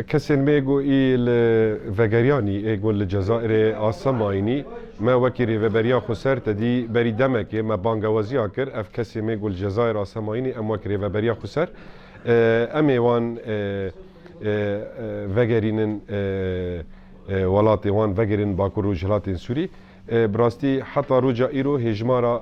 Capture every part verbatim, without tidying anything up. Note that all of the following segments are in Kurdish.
Kesên me êgo î li vegeriyanî, êgo li Cezayirê asemayînî, me wekî Rêveberiya Xweser te dî berî demekê me bangewaziya kir, ev kesê me êgo li Cezayir asemayînî, em wek Rêveberiya Xweser, e, em ê wan, e, e, e, vegerînin, e, e, welatê wan, vegerînin Bakur Rojhilatên Sûrî. E, bi rastî heta roja îro hêjmara,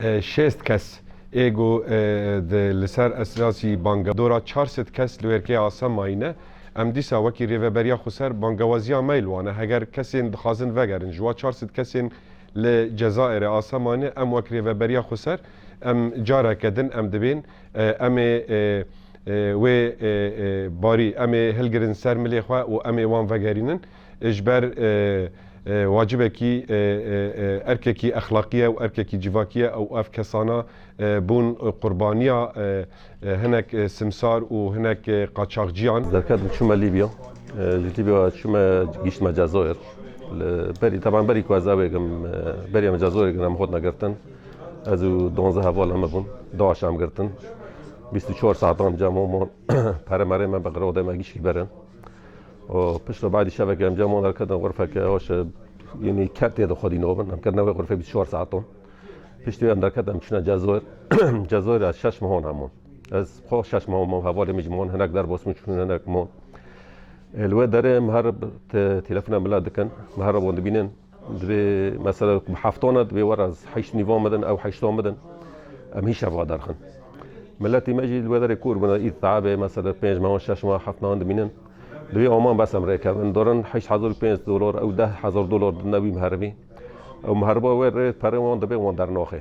e, e, şêst kes ê ku, e, di, li ser esasî banga dora çar sed kes li wêrkê asemayî ne. Em dîsa wekî Rêveberiya Xweser bangewaziya me li wan e. Heger kesên dixwazin vegerin, ji wa çar sed kesên li Cezayirê asemayî ne, em wek Rêveberiya Xweser, em careke din em dibên, e, em ê, e, e, wê, e, e, barî, em ê hilgirin ser milê xwe û em ê wan vegerînin. Ji ber, e, e, wacibekî, e, e, e, erkekî exlaqî ye û erkekî civakî ye û ev kesana, e, bûn qurbaniya, e, e, hinek, e, simsar û hinek, e, qaçaxciyan. Derketim çûme Lîbya. E, ji Lîbya çûme, gihîştime Cezayir. Li berî, teban berî ku ez ew êkim, e, berî em Cezayirê girim, em hotine girtin. Ez û duwazdeh heval em bûn. DAIŞ em girtin. Bîst û çar saetan cem hûn bûn. Pere merê me bi girodê me gişkî berin. Û piştre badî şeveke em cem hûn derketin xurfeke hoş, e, yanî kertê de xwedî nobin. Em ketine wê xurfê bîst û çar saetan. Piştî em derketin em çûne Cezayir. Cezayir ez şeş mehan hemûn. Ez xwe şeş mehan mam, hevalê min jî man, hinek derbas min çûn, hinek man. E, li wê derê em her te-, telefona mila dikin, me her wan dibînin. Divê, mesela, bi heftan e, divê were ez heşt nîvan bidin, ew heştan bidin. Em hîş ev derxin. Miletî me jî li wê derê kûr bûne, îd teabê, mesela, pênc mehan, şeş mehan, heft mehan dimînin. Divê aman bes em rêkevin. Dorin heşt hezar û pênc dolar, ew deh hezar dolar didine wî miheribî. Ew miheriba wê rê perê wan dibê wan dernaxê.